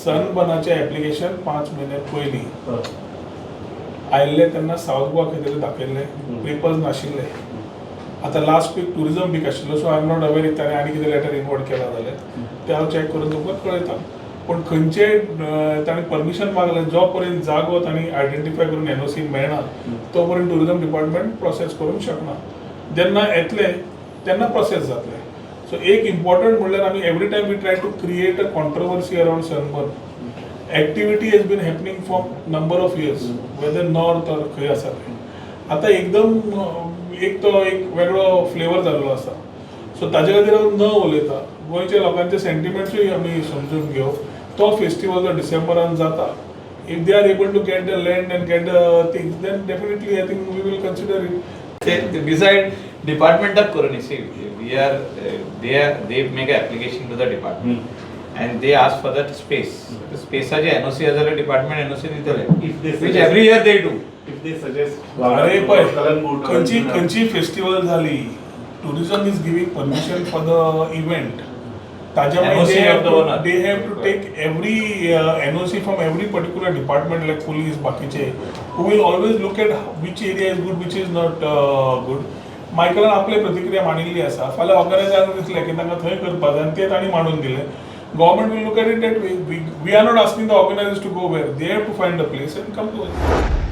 सनबर्नाचें application 5 म्हयने पयलीं आयिल्ले तेन्ना सावथ गोवा खंय तरी दाखयल्ले पेपर्स नाशिल्ले. आतां लास्ट वीक टुरिझम वीक आशिल्लो, so I am not aware if ताणें आनी कितें लेटर इनवर्ड केला जाल्यार. ते हांव चॅक करून तुमकां कळयता. पूण खंयचे ताणें परमिशन मागलें, जो पर्यंत जागो तांणी आयडेंटिफाय करून एनओसी मेळना, तो पर्यंत टुरिझम डिपार्टमेंट प्रोसेस करूंक शकना. जेन्ना येतले तेन्ना प्रोसेस जातले. सो एक इम्पॉर्टंट म्हणल्यार आमी every time we try to create a controversy around sunburn. Activity has been happening for number of years, whether north or खंय आसा ते. आतां एकदम एक तो एक वेगळो फ्लेवर जाल्लो आसा. सो ताजे खातीर हांव न उलयता, गोंयच्या लोकांचे सेंटिमेंट्सूय आमी समजून घेवप. तो फेस्टिवल जो डिसेंबरान जाता, if they are able to get the land and get the things, then definitely I think we will consider it. Decide डिपार्टमेंटाक करून. See, we are they are they make application to the department and they ask for that space. स्पेसाचे NOC आसा जाल्यार department NOC दितले, If they which suggest- every year they do. If they suggest अरे पळय, कलंगूट, खंयची अंजुना. खंयची festival झाली, tourism is giving permission for the event. ताज्या NOC of the owner. They have to take every NOC from every particular department, like police, बाकीचे, who will always look at which area is good, which is not good. मायकलान आपली प्रतिक्रिया मांडिल्ली आसा. फाल्यां ऑर्गनायझरांक दिसलें की तांकां थंय करपाक जाय आनी ते तांणी मांडून दिलें, government will look at it that way. We are not asking the organizers to go where. They have to find a place and come to us.